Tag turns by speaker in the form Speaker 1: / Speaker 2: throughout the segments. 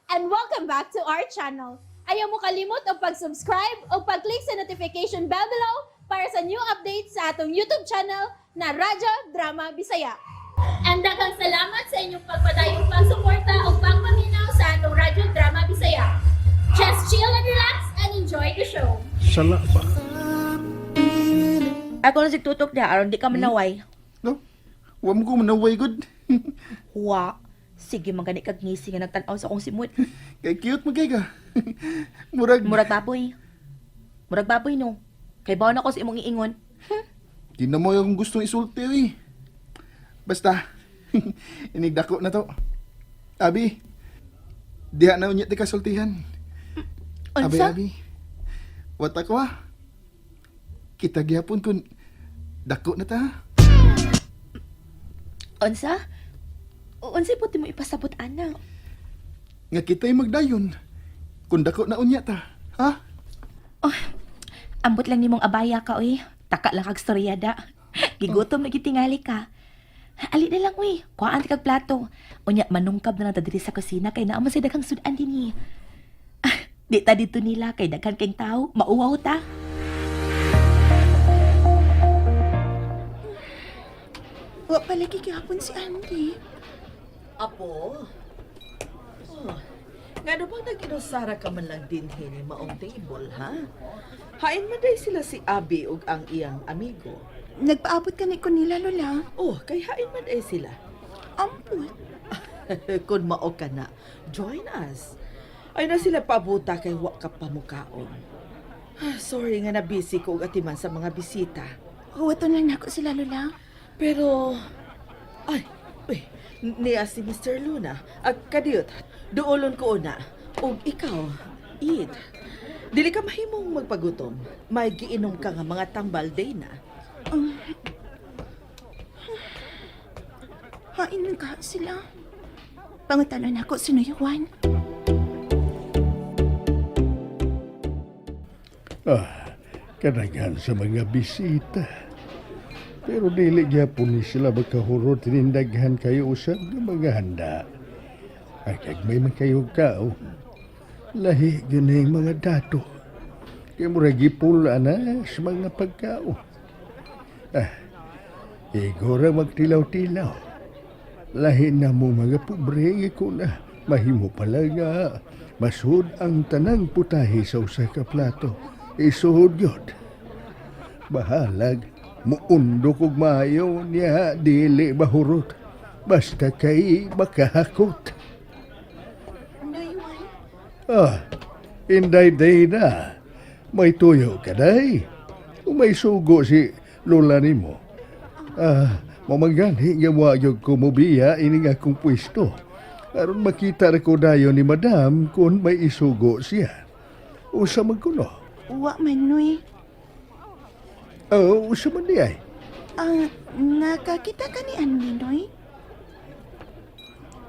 Speaker 1: And welcome back to our channel. Ayaw mo kalimot og pag-subscribe o pag-click sa notification bell below para sa new updates sa atong YouTube channel na Radyo Drama Bisaya. And daghang salamat sa inyong pagpadayong pagsuporta o pagpaminaw sa atong Radyo Drama Bisaya. Just chill and relax and enjoy the show.
Speaker 2: Sala ba?
Speaker 3: Ako na sigtutok niya, aron di ka manaway.
Speaker 2: No? Wa mo ko manaway gud.
Speaker 3: Wa. Sige, man gani kag ngisi nga nagtan-aw sa akong simot.
Speaker 2: Kay cute man kay ka. Murag
Speaker 3: Murag baboy. Murag baboy no. Kay bawon ako sa imong iingon.
Speaker 2: Di na mo yung gustong isulti eh. Basta inigdako na to. Abi, diha na unya ti kasultihan. Abi,
Speaker 3: Unsa?
Speaker 2: abi. Wata ko ah. Kita gyapon kun dako na ta.
Speaker 3: Unsa? Unsay puti mo ipasabot ana?
Speaker 2: Nga kita'y magdayon. Kun dako na unya ta. Ha?
Speaker 3: Oh, ambot lang nimong abaya ka oy. Taka lang kag storya da. Gigutom na gitingali ka. Ali na lang uy. Kuhaan ti kag plato. Unya manungkab na lang ta diri sa kusina kay naa man say daghang sudan dinhi. Ah, di ta dito nila kay daghan kay tao, mauwaw ta.
Speaker 4: Wa pala gihapon si Andy.
Speaker 5: Apo? Oh, ngano bang nag-inusara ka man lang din hini maong table, ha? Hain man day sila si Abi ug ang iyang amigo.
Speaker 4: Nagpaabot ka ni ko nila, Lola.
Speaker 5: Oh, kay hain man day sila.
Speaker 4: Ampot.
Speaker 5: Kung mao ka na, join us. Ay na sila pabuta kay wa ka pamukaon. Ah, sorry nga na busy ko og atiman sa mga bisita.
Speaker 4: Huwaton lang nako sila, Lola.
Speaker 5: Pero, ay, uy, niya si Mr. Luna. Ag kadiyot, duolon ko una. Og ikaw, Id, dili ka mahimong magpagutom. May giinom ka nga mga tambal day na.
Speaker 4: Hain man ka sila. Pangutanon nako si Nuyuan.
Speaker 6: Ah, kadaghan sa mga bisita. Pero dili gyapon ni sila makahurot tinindaghan kayo usab nga mga handa. Ay kag may man kayo kao. Lahi gyud na yung mga dato. Kay murag gipula na sa mga pagkao. Ah, igora magtilaw-tilaw. Lahi na mo mga pobre ko na mahimo pala nga masud ang tanang putahe sa usa ka plato. Isuhod yun. Bahalag, muundo kog maayo niya dili mahurot. Basta kay makahakot.
Speaker 4: Nuyuan.
Speaker 6: Ah, inday day na. May tuyo ka day. O may sugo si lola nimo. Ah, mamangani nga wa gyud ko mobiya ining akong pwesto. Aron makita ra ko dayon ni madam kung may isugo siya. Usa man kuno.
Speaker 4: Wa man, Nuy.
Speaker 6: Oh, usa man di ay.
Speaker 4: Ah, nakakita ka ni Andy, Nuy?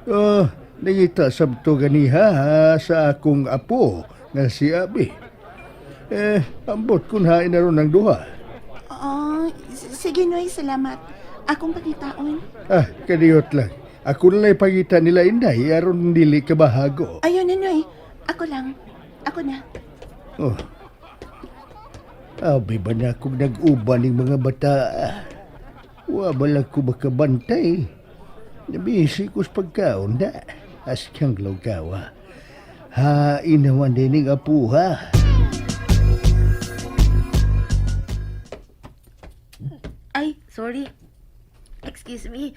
Speaker 6: Ah, nangita sabto ganiha sa akong apo nga si Abi. Eh, ambot kun hain na ron ang duha.
Speaker 4: Oh, sige, Nuy. Salamat. Akong pagkitaon.
Speaker 6: Ah, kadiyot lang. Ako na lang pagita nila inday aron dili ka bahago.
Speaker 4: Ayun na, Nuy. Ako lang. Ako na.
Speaker 6: Oh. Abi ba na akong nag-uban ng mga bata? Wa ba lang ko makabantay? Nabisi ko sa pagkaon na. Askang lugawa. Ha, inawan din ng apo ha.
Speaker 3: Ay, sorry. Excuse me.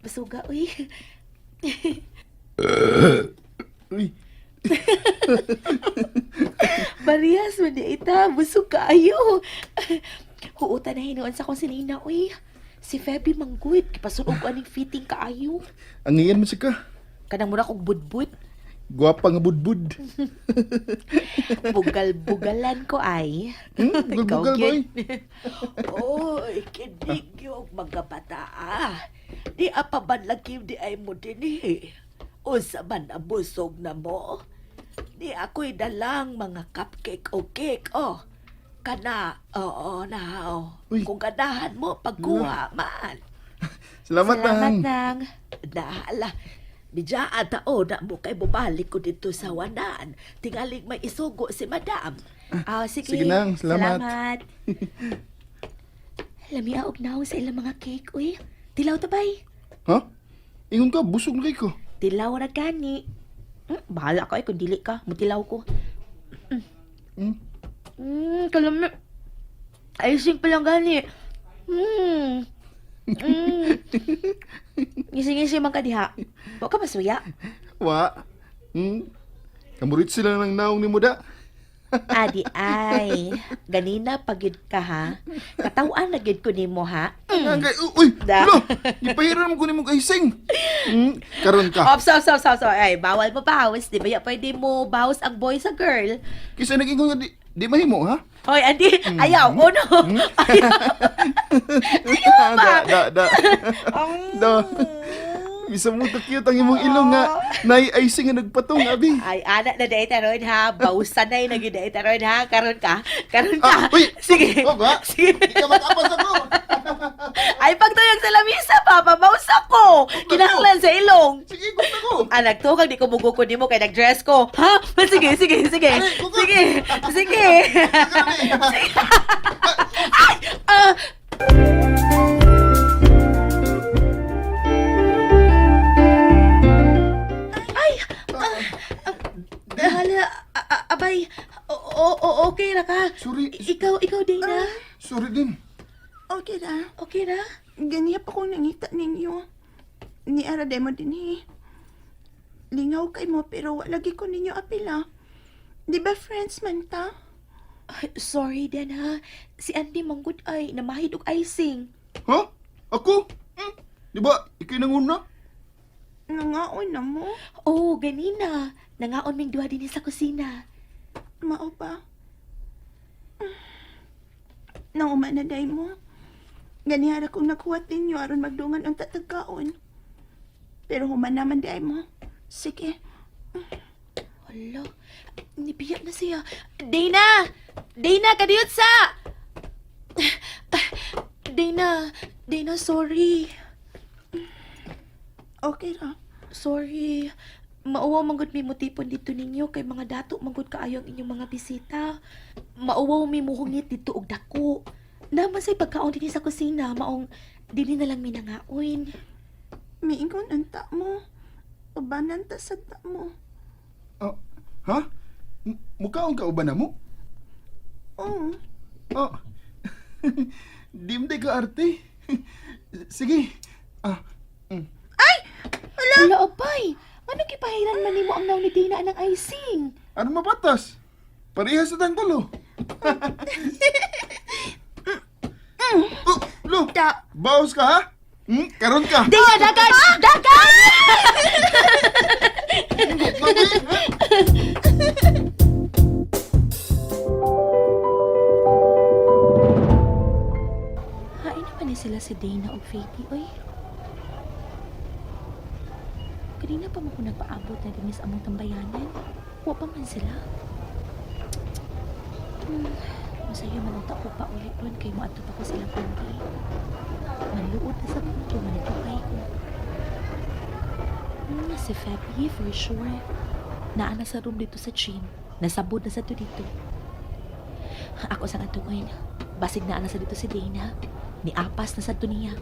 Speaker 3: Basuga, uy.
Speaker 2: Uy,
Speaker 3: Parehas man di ita. Busog kaayo. Huutan na hinuon sa akong sinina, uy. Si Feby mangguit. Kipasunog ko aning fitting kaayo.
Speaker 2: ang iyan mo siya ka.
Speaker 3: Kanang mura kog budbud.
Speaker 2: Gwapa nga budbud.
Speaker 3: Bugal-bugalan ko ay.
Speaker 2: Hmm,
Speaker 3: Ikaw,
Speaker 2: bugal boy.
Speaker 3: gyud.
Speaker 5: Oy, kinig yung mga bata, ah. Di apaban lagi di ay mo dinhi. Unsa man ang busog na mo. Di ako'y dalang mga cupcake o cake, oh. Kana, oo na, oh.
Speaker 2: Uy.
Speaker 5: Kung ganahan mo, pagkuha man.
Speaker 2: Salamat,
Speaker 3: Salamat
Speaker 2: nang.
Speaker 3: nang.
Speaker 5: Nahala, Dijaa tao na mo kay bubalik ko dito sa wanan. Tingaling may isugo si madam.
Speaker 3: Ah, sige.
Speaker 2: Sige nang, salamat.
Speaker 3: Salamat. Lamia og naong sa ilang mga cake, uy. Tilaw ta bay.
Speaker 2: Ha? Ingon ka, busog na kay ko.
Speaker 3: Tilaw ra gani. Bahala ka eh, kung dili ka. Mutilaw ko.
Speaker 2: Mm.
Speaker 3: Kalami. Icing pa lang gani. Ngising-ngising man ka diha. Wa ka masuya.
Speaker 2: Wa. Kamurit sila ng naong ni Muda.
Speaker 3: Adi ay. Ganina pagid ka ha. Katawan na gid ko nimo ha.
Speaker 2: Kay, uy,
Speaker 3: Da.
Speaker 2: lo, gipahiram ko nimo icing. Karon ka.
Speaker 3: Ops, ops, ops, ops, ops. Ay, bawal mo bawas. Di ba ya pwede mo bawas ang boy sa girl?
Speaker 2: Kisa nag-ingon nga di mahimo ha?
Speaker 3: Hoy, Andy, ayaw. Oh no. Ayaw. Ayaw ba?
Speaker 2: Da, da, da. Da. Bisa mo ta cute ang imong ilong nga nay icing nga nagpatong abi.
Speaker 3: Ay, ana na dahil taron ha. Bawsan na yun dahil taron ha. Karon ka. Karon ka.
Speaker 2: Ah, uy!
Speaker 3: Sige.
Speaker 2: Oh, ba?
Speaker 3: Sige.
Speaker 2: Di ka matapas ako.
Speaker 3: Ay, pagtuyog sa lamisa, papa, bawsa ko. Kinahanglan sa ilong.
Speaker 2: Sige, gusto ko.
Speaker 3: Ah, nagtukag, di ko mugukod nimo kay nag-dress ko. Ha? Sige, sige, sige.
Speaker 2: Ay, kuko.
Speaker 3: Sige, sige. Ay! Ah! Ay! Ah, hala, abay, okay ra ka.
Speaker 2: Sorry.
Speaker 3: Ikaw, Dana.
Speaker 2: Sorry din.
Speaker 4: Okay ra.
Speaker 3: Okay ra?
Speaker 4: Ganiya pa kong nangita ninyo. Ni ara demo din eh. Lingaw kay mo pero wala lagi ko ninyo apila. Di ba friends man ta?
Speaker 3: Ay, sorry, Dana. Si Andy manggod ay namahid og icing.
Speaker 2: Ha? Ako? Hmm? Di ba, ikay nanguna?
Speaker 4: Nangaon na mo.
Speaker 3: Oh, ganina. Nangaon ming duha dinhi sa kusina.
Speaker 4: Mao ba? Nang umana day mo. Ganihara kong nakuhat ninyo aron magdungan ang tatagkaon. Pero human naman day mo. Sige.
Speaker 3: Hala, nibiya na siya. Dana! Dana, kadiyot sa! Dana, Dana, sorry.
Speaker 4: Okay ra.
Speaker 3: Sorry. Mauwaw manggod mi mutipon dito ninyo kay mga dato manggod kaayo ang inyong mga bisita. Mauwaw mi muhungit dito og dako. Naman say pagkaon dinhi sa kusina, maong dinhi na lang mi nangaon.
Speaker 4: Miingon ang ta mo. Ubanan ta sa ta mo.
Speaker 2: Ah, ha? Mukhaon ka uban na mo?
Speaker 4: Oo.
Speaker 2: Oh. Dimdi ka arte. Sige. Ah,
Speaker 3: Hala, abay! Anong gipahiran man nimo ang naon ni Dana ng icing?
Speaker 2: ano mapatas? Parehas sa tangkol, oh. Oh, lo.
Speaker 4: Da.
Speaker 2: Baos ka, ha? Karon ka.
Speaker 3: Dana, dagan! Dagan! Hain naman ni sila si Dana og Faithy, oy. Kanina pa mo ko nagpaabot na dinis among tambayanan. Wa pa man sila. Masaya man ang tao pa ulit doon kay moadto pa ko silang kundi. Manluod na sa punto manitupay ko. Si Fabi, for sure. Naa na sa room dito sa gym. Nasabod na sa to dito. Ako sa katuin. Basig naa na sa dito si Dana. Niapas na sa to niya.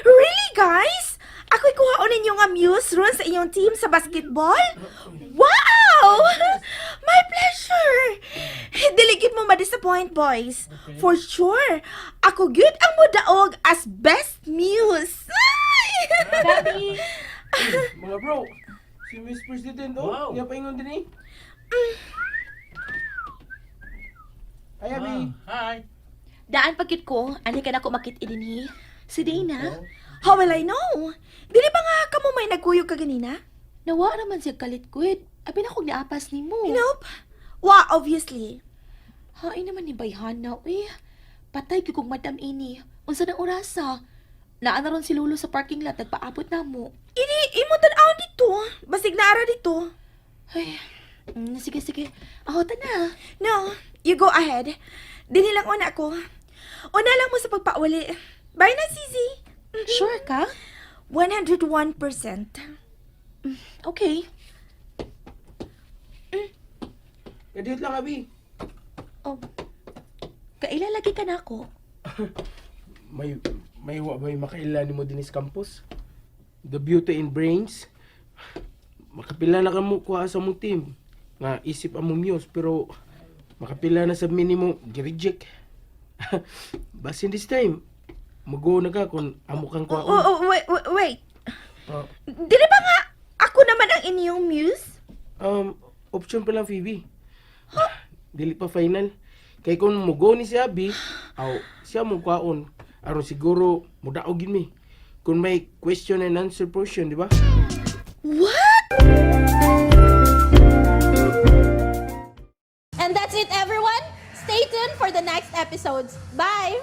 Speaker 7: Really, guys? Ako'y kuhaon ninyo nga muse ron sa inyong team sa basketball? Wow! My pleasure! Dili gid mo ma-disappoint, boys. For sure, ako gyud ang mudaog as best muse.
Speaker 1: Gabi!
Speaker 8: Mga bro, si Miss President, oh, wow. Niya paingon din eh. Hi, Abby.
Speaker 9: Hi.
Speaker 3: Daan pagkit ko, ani ka na ko makit dinhi. Si Dana,
Speaker 7: How will I know? Dili ba nga kamo may nagkuyog ka ganina?
Speaker 3: nawa naman siya kalit kwit. Abi na kog niapas nimo.
Speaker 7: Nope. Wa, obviously.
Speaker 3: Hain naman ni Bayhana, uy. Patay gyud kog madam ini. Unsa nang orasa? Naa na ron si Lolo sa parking lot, nagpaabot na mo.
Speaker 7: Ini, imo tan-awon dito. Basig naara dito.
Speaker 3: Ay, sige, sige. Ako ta na.
Speaker 7: No, you go ahead. Dili lang una ko. Una lang mo sa pagpauli. Bye na, Sisi.
Speaker 3: Sure ka?
Speaker 7: 101%.
Speaker 3: Okay.
Speaker 8: Kadiyot lang, Abi.
Speaker 3: Oh. Kaila lagi ka na ako.
Speaker 8: May wa may makaila nimo dinhi sa campus. The beauty in brains. Makapila na kamo kuha sa mong team. Nga isip among muse pero makapila na sa minimo gi-reject. Basin this time, mag-go na ka kung amo kang
Speaker 7: Oh,
Speaker 8: kuhaon.
Speaker 7: oh, wait, wait, wait.
Speaker 8: Oh,
Speaker 7: Dili ba nga ako naman ang inyong muse?
Speaker 8: Option pa lang, Phoebe. Dili pa final. Kay kung mugo ni si Abby, aw, siya mo kuhaon. Aron siguro mudaog gid mi. Kung may question and answer portion, di ba?
Speaker 7: What?
Speaker 1: And that's it, everyone. Stay tuned for the next episodes. Bye!